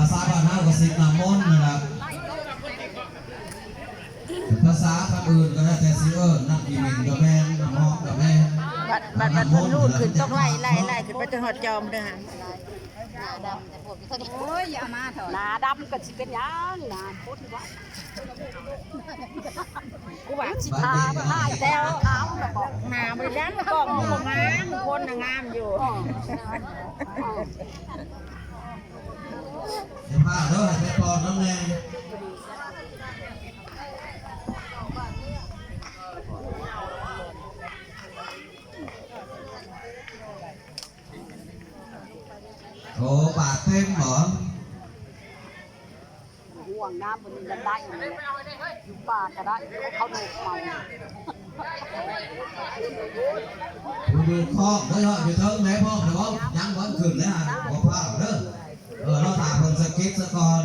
ພາສາບ້ານເຮົາກໍສິດນ້ຳມົນນັ້ນລະ. ພາສາຄຳອື່ນກໍແລ້ວແຕ່ຊິເອີ້ນ, ນ້ຳຂີ້ເໝັນກໍແມ່ນ, ນ້ຳຫອມກໍແມ່ນ, ບັດ ບັດ ບັດເພິ່ນຮູດຂຶ້ນຕົກໄລ່ ໄລ່ ໄລ່ຂຶ້ນໄປຈົນຮອດຈອມເດີຫັ້ນ. ໂອ້ຍ ຢ່າມາເຖາະ ໜ້າດຳກໍຊິເປັນຫຍັງ ໜ້າຄົນວະ. ກູວ່າຊິຖາມ ຖ່າຍແຕ່ຂາວແລ້ວບອກ ໜ້າບໍ່ດຳ ກ້ອງບໍ່ງາມ ຄົນນະງາມຢູ່. ຢ່າພາເດີ ໃຫ້ໄປປອນນຳແດ່. ໂອ້ ປາກເຕັມບໍ? ຫ່ວງນ້ຳ ມັນໄດ້ຢູ່ແຫຼະ ຢູ່ປ່າກໍໄດ້ເຂົາໂນກເມົາ. ຢູ່ຄອກເດີເນາະ ຢູ່ເທິງແຫຼະ ພ້ອມແລ້ວບໍ່? ຍັງບໍ່ຂຶ້ນເລີຍຫັ້ນ ບໍ່ຟ້າວເດີ. ເອີ ລໍຖ້າເພິ່ນສະກິດສະກ່ອນ.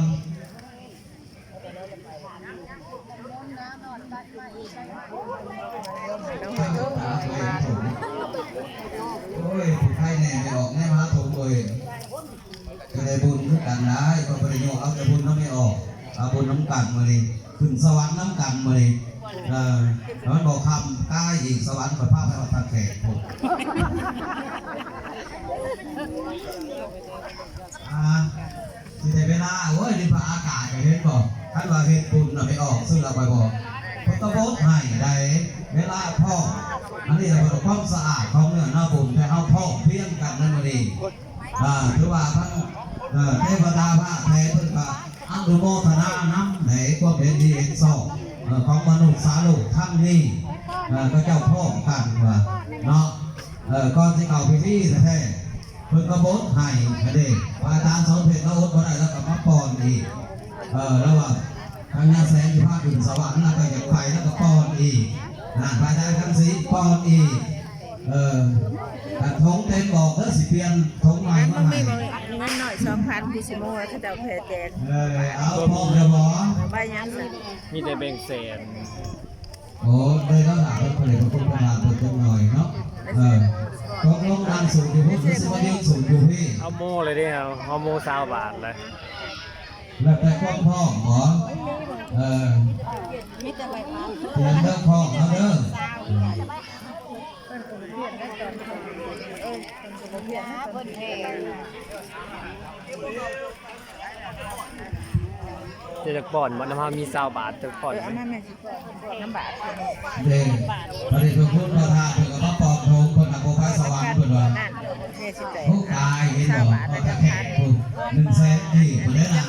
ໂອ້ຍ ຜູ້ໃຜແນ່ໄປອອກແນວຫາຖົງບໍ່ເຫັນ. ກໍໄດ້ບຸນຄືກັນຫຼາຍ ກໍບໍ່ໄດ້ໂຍກເອົາແຕ່ບຸນນຳແມ່ອອກ ເອົາບຸນນຳກັນມື້ນີ້ ຂຶ້ນສະຫວັນນຳກັນມື້ນີ້. ເອີ ແລ້ວມັນບໍ່ຄ່ຳກາຍອີກ ສະຫວັນຂ້ອຍພາໄປຮອດທ່າແຂກພຸ້ນ. ອ່າ ຊິໄດ້ເວລາ ໂອ້ຍ ດິນຟ້າອາກາດກໍເຫັນບໍ່? ຄັນວ່າເຮັດບຸນນະ ໄປອອກເສື້ອໄປບໍ່? ເພິ່ນກໍບົດໃຫ້ໄດ໋ ເວລາພ້ອມ. ອັນນີ້ລະເພິ່ນຄວາມສະອາດຂອງເນື້ອນາບຸນ ແຕ່ເຮົາພ້ອມພຽງກັນໃນມື້ນີ້. ອ່າ ຖືວ່າທັງ ເອີ ເທວະດາຟ້າແພເພິ່ນກໍອະນຸໂມທະນານຳໃນຄວາມເຫັນດີເຫັນຊອບ ເອີ ຂອງມະນຸດສາໂລກທັງນີ້ ເອີ ເຂົາເຈົ້າພ້ອມກັນວ່າເນາະ. ເອີ ກ່ອນຊິເຂົ້າພິທີແທ້ໆ ເພິ່ນກໍບົດໃຫ້ຫັ້ນເດ້ ພະອາຈານສອນເພັນລາວອົດບໍ່ໄດ້ ລາວກໍມາປ້ອນອີກ. ເອີ ລາວວ່າທາງຍາແສງຊິພາຂຶ້ນສະຫວັນ ລາວກໍຢາກໄປ ລາວກໍປ້ອນອີກ. ນັ້ນ ພະອາຈານຄຳສີປ້ອນອີກ. ເອີ ຖ້າຖົງເຕັມອອກເດີ ຊິປ່ຽນຖົງໃໝ່ມາໃຫ້. ເງິນມັນມີບໍ່? ເງິນໜ້ອຍສອງພັນ ກູຊິມາເຂົາເຈົ້າແຜ່ແຈກ. ເອີ ເອົາ ພ້ອມແລ້ວບໍ່? ໃບຫຍັງຊັ້ນ? ມີແຕ່ແບ່ງແສນ. ໂອ້ ໄດ້ແລ້ວລະ ເພິ່ນເພິ່ນເພິ່ນເພິ່ນເພິ່ນເພິ່ນຈັກໜ້ອຍເນາະ. ເອີ ຕົກລົງນັ່ງສູບຢູ່ພຸ້ນ ຫຼືຊິມາຢືນສູບຢູ່ພີ້? ເອົາໂມເລີຍເດ້ ເຮົາ ເຮົາໂມຊາວບາດເລີຍ. ແລ້ວແຕ່ຄວາມພ້ອມບໍ? ເອີ ມີແຕ່ໃບປາ ຕຽມເດີ ພ້ອມເອົາເດີ. ເອີ ເພິ່ນກໍບໍ່ເຫັນ ເພິ່ນເທ ຈະຈັກປ່ອນບໍ່? ນຳເຮົາມີຊາວບາດ ຈັກປ່ອນ. ເອີ ເອົາມາແມ່ ຊິປ່ອນ ປ່ອນນຳບາດ. ເດ້ ປະເດດພະຄຸນພະທາດ ເພິ່ນກໍມາປ່ອນໂຮງ ເພິ່ນນະບໍ່ໄປສະຫວັນ ເພິ່ນວ່າ. ໂອ້ ຕາຍ ເຫັນບໍ່? ຕາແຂກພຸ້ນ ໜຶ່ງແສນກີບພຸ້ນເດ້ນະ.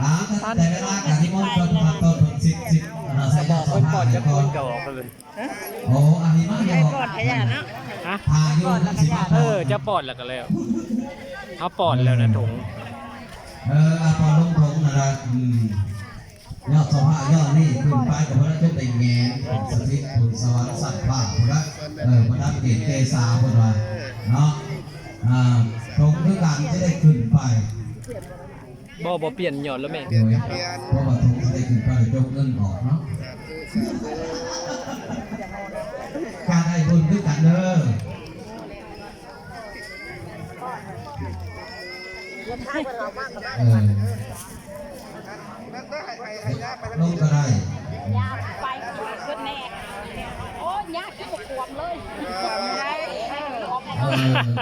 ອ່າ ແຕ່ເວລາກະນິມົນເພິ່ນ ເພິ່ນສິດ ສິດ ອັນນະ ໃສ່ ບອກເພິ່ນກ່ອນ ຈັກຄົນກໍອອກເລີຍ. ໂອ້ ອັນນີ້ມາແລ້ວ ໃຫ້ປອດພະຍາດເນາະ. ຮະ? ຖ້າຢູ່ມັນຊິມາປອດ. ເອີ ຈະປອດແລ້ວກໍແລ້ວ ເຮົາປອດແລ້ວນະຖົງ. ເອີ ເອົາປອດລົງຖົງນະລະ. ອືມ ຍອດສະພາຍອດນີ້ຂຶ້ນໄປກໍບໍ່ໄດ້ ຈົນໄດ້ແຫງນຂຶ້ນສະຖິດ ຂຶ້ນສະຫວັນຊັ້ນຟ້າພຸ້ນລະ. ເອີ ປະດັບເກດເກສາເພິ່ນວ່າເນາະ. ອ່າ ຖົງຄືກັນຈະໄດ້ຂຶ້ນໄປ. ບໍ່ ບໍ່ປ່ຽນຍອດແລ້ວແມ່. ໂດຍ ເພາະວ່າຖົງຊິໄດ້ຂຶ້ນໄປ ໄດ້ຈົກເງິນອອກເນາະ. ການໄດ້ບຸນຄືກັນເດີ. ເອີ ລົງກໍໄດ້. ໂອ້ຍ ຍາກຄືບໍ່ຂວມເລີຍ. ເອີ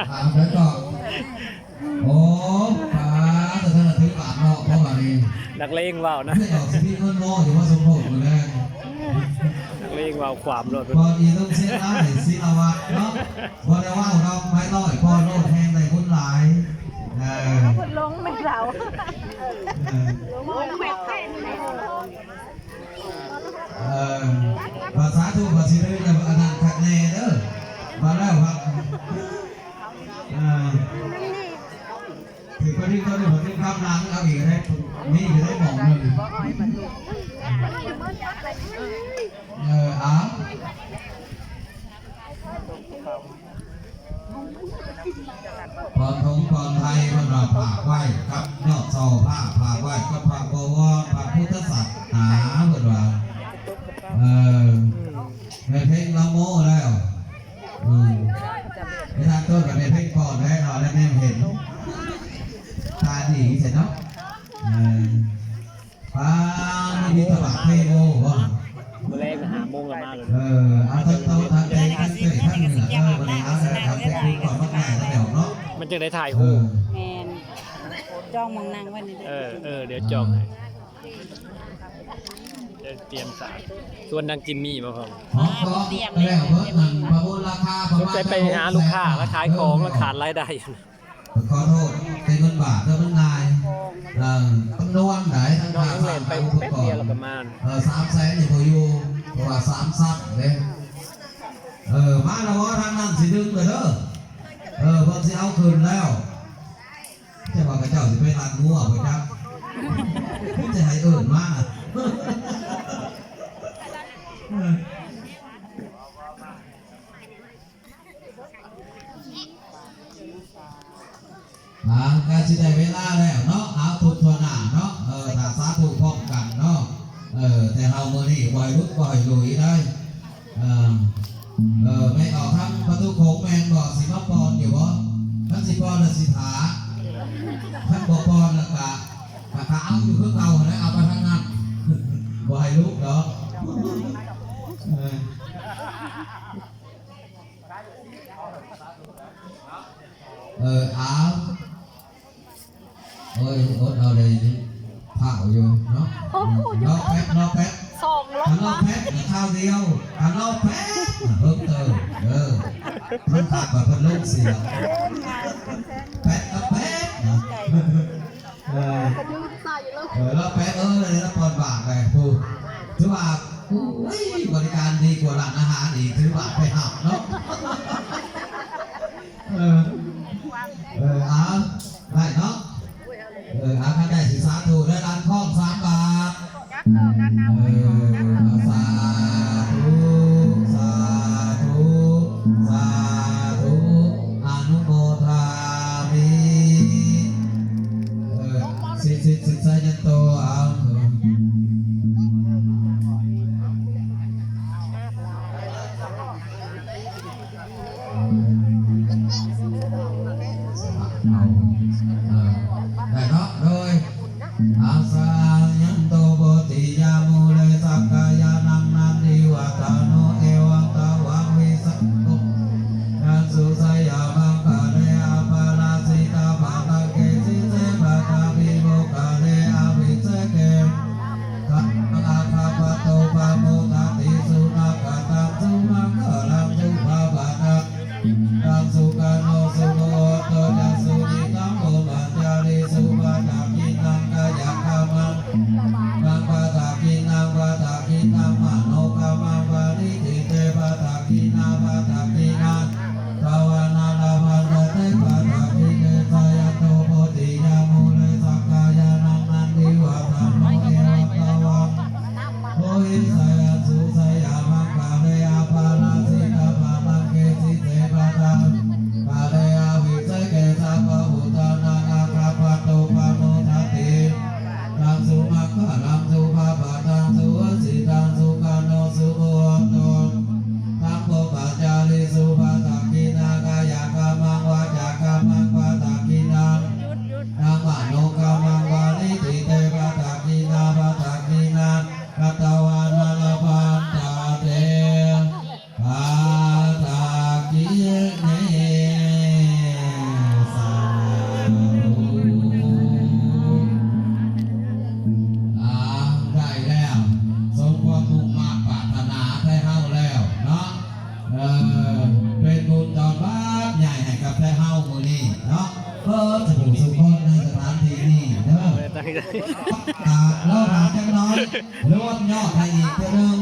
ຖາມໄປຕໍ່. ໂອ້ ປາດ ແຕ່ເທື່ອນະຖືບາດເນາະ ເພາະວ່ານີ້ ນັກເລງເວົ້ານະ ດອກຊິມີເງິນເນາະ ຢູ່ມາສົມໂພດມື້ແລງ. ນັກເລງເວົ້າຄວາມໂລດ. ພໍດີລົງເຊນລາຍ ສິລະວັດເນາະ ບໍ່ໄດ້ເວົ້າດອກ ໄມ້ນ້ອຍ ພໍໂລດ ແຮງໄດ້ບຸນຫຼາຍ. ເອີ ເພິ່ນລົງແມ່ນລາວ. ເອີ ລົງແມ່ນລາວ. ເອີ ພາສາທູພາສີເດີ ອັນນັ້ນຄັກແນ່ເດີ ມາແລ້ວຄັກ. ເອີ ຖືກປະດິດຕົວນີ້ ປະດິດຄຳຫຼັງເອົາອີກໄດ້ ມີຢູ່ໄດ້ໝ່ອງໜຶ່ງ. ເອີ ເອົາ. ປອນຖົງປອນໄທ ເພິ່ນວ່າຝາກໄວ້ກັບຍອດເສົາພະ ຝາກໄວ້ກັບພະບວອນ ພະພຸດທະສາສະໜາ ເພິ່ນວ່າ. ເອີ ແມ່ເພັງລາວໂມແລ້ວ. ອືມ ໄປທາງຕົ້ນກັບແມ່ເພັງກ່ອນແລ້ວເນາະ ແລ້ວແນມເຫັນ ຕາດີແທ້ເນາະ. ເອີ ປ້າ ມີຕະບະເທໂອບໍ່? ມື້ແລງນະ ຫ້າໂມງກໍມາແລ້ວ. ເອີ ເອົາທັງເຕົາທັງແຕງທັງເຕີຍທັງເໜືອ ເອີ ບັດນີ້ເອົາແລ້ວ ເອົາແຕ່ຄືຄວາມມັກງ່າຍແລ້ວເນາະ. ມັນຈັ່ງໄດ້ຖ່າຍຮູບ. ເອີ ແມ່ນ ຈອງໝ່ອງນັ່ງໄວ້ນີ້ເດີ. ເອີ ເອີ ດຽວຈອງໃຫ້ ດຽວຕຽມສາ ຊວນນາງຈິມມີ່ມາພ້ອມ. ຂອງກໍແລ້ວເບິດນັ້ນ ປະມູນລາຄາປະມານ ສົງໄສໄປຫາລູກຄ້າ ແລ້ວຂາຍຂອງ ແລ້ວຂາດລາຍໄດ້. ຂໍໂທດ ເປັນເງິນບາດເດີ ມັນງ່າຍ. ເອີ ຈຳນວນໃດ ທັງຄ່າສ້າງ ທັງອຸປະກອນ ເອີ ສາມແສນນີ້ບໍ່ຢູ່ ເພາະວ່າສາມຊັ້ນເດ້. ເອີ ມາແລ້ວບໍ່? ທາງນັ້ນຊິດຶງເດີ. ເອີ ເພິ່ນຊິເອົາຂຶ້ນແລ້ວ. ແຕ່ວ່າເຂົາເຈົ້າຊິໄປລັກງົວບໍ່ຈັກ ຈະໃຫ້ເອີ້ນມາ. ອ່າ ໃກ້ຊິໄດ້ເວລາແລ້ວເນາະ. ເອົາ ທຸກທົ່ວໜ້າເນາະ. ເອີ ຖ້າສາທຸພ້ອມກັນເນາະ. ເອີ ແຕ່ເຮົາມື້ນີ້ບໍ່ໃຫ້ຫຼຸດ ບໍ່ໃຫ້ຫຼຸຍໄດ໋. ເອີ ເອີ ແມ່ອອກທາງປະຕູໂຂງແມ່ນບໍ່? ຊິມາປ້ອນຢູ່ບໍ່? ຄັນຊິປ້ອນລະຊິຖ້າ ຄັນບໍ່ປ້ອນລະກະ ກະ ກະເອົາຢູ່ຄືເກົ່າຫັ້ນແຫຼະ. ເອົາໄປທາງນັ້ນ ບໍ່ໃຫ້ລຸດດອກ. ເອີ ເອີ ເອົາ ໂອ້ຍ ອົດເອົາເລີຍ ພ້າວຢູ່ເນາະ. ໂອ້ໂຫ ອືມ ລໍແປັບ ລໍແປັບ ສອງລົບ ຖ້າລໍແປັບນະຄາວດຽວ ຖ້າລໍແປັບນະເພີ່ມເຕີມເດີ. ມັນຄັກວ່າເພິ່ນລົງສຽງ ແປັບກັບແປັບນະ. ເອີ ເອີ ລາວແປເອີຍ ລາວປອນບາກໄປ ໂອ້ ຖືວ່າ ໂອ້ຍ ບໍລິການດີກວ່າຮ້ານອາຫານອີກ ຖືວ່າໄປຮັບເນາະ. ເອີ ເອີ ເອົາ ໄດ້ເນາະ. ເອີ ເອົາ ຄັນໄດ້ຊິສາທຸເດີ ລ້ານຄອງສາມບາດ. ເອີ ສາທຸ ສາທຸ ສາທຸ ອະນຸໂມທາມິ. ເອີ ສິດ ສິດ ສິດສາຍັນໂຕ ເອົາ ເອົາ ເອີ ໄດ້ເນາະ ໂດຍ ອາສາຍັນໂຕໂພຕິຍາມູເລ ສັກກາຍານັງ ນັນທິວັດຖາໂນ ເອວັງຕະວັງ ວິສາໂຄ ຍາສຸ ໄຊຍະມັງຄະເລ ອະປະລາຊິຕາພະລັງເກ ສິເສ ປະທາພິໂມກຄະເລ ອະພິເສເກ ທຳມະອາຄາປະໂຕ ປະໂມທາຕິ ສຸນາກະຕັງ ສຸມັງຄະລັງ ສຸພາພະທັງ ຕັງ ສຸຂະໂນ ສຸໂຫໂຕ ຈະ ສຸຍິທັງ ໂພມະຈາລີ ສຸ ປະຕະກິນນັງ ກາຍະກຳມັງ ມັງ ປະຕະກິນນັງ ປະຕະກິນນັງ ມະໂນກຳມັງ ປະນິທິເຕ ປະຕະກິນນາ ປະຕະກິນນາ ຕາວານາລະພັນຕະເຕ ປະຕະກິນເນ ສາຍັນໂຕໂພຕິຍາມູເລ ສັກກາຍານັງ ນັນທິວັດຖາໂນ ເອວັງຕະວັງ ໂພຫິ ສາຍັນສຸ ໄຊຍະມັງຄະເລ ອະປະລາຊິຕາພະລັງເກ ສິເສ ປະທານຄະເລ ອະພິເສເກ ສັບພະພຸດທານັງ ອາຄາປະໂຕ ປະໂມທາຕິ ຕັງ ສຸມັງຄະລັງ ສຸພາພະທັງ ສຸວັດສິຕັງ ສຸຂະໂນ ສຸໂຫໂຕ ທັງໂພມະຈາລີ ສຸ ປະຕະກິນນາ ກາຍະກຳມັງ ວາຈາກຳມັງ ປະຕະກິນນາ ທັງມະໂນກຳມັງ ປະນິທິເຕ ປະຕະກິນນາ ປະຕະກິນນາ ກະຕະວານາລະພັນຕະເຕ ປະຕະກິນເນ ສາທຸ. ອ່າ ໄດ້ແລ້ວ ສົມຄວາມມຸ່ງມາດປາດຖະໜາໄທເຮົາແລ້ວເນາະ. ເອີ ເປັນບຸນຕອນບາດໃຫຍ່ໃຫ້ກັບໄທເຮົາມື້ນີ້ເນາະ ເບິດສູ່ຜູ້ສູ່ຄົນໃນສະຖານທີ່ນີ້ເດີ. ອ່າ ລໍຖ້າຈັກໜ້ອຍ ລວມຍອດໃຫ້ອີກເທື່ອໜຶ່ງ.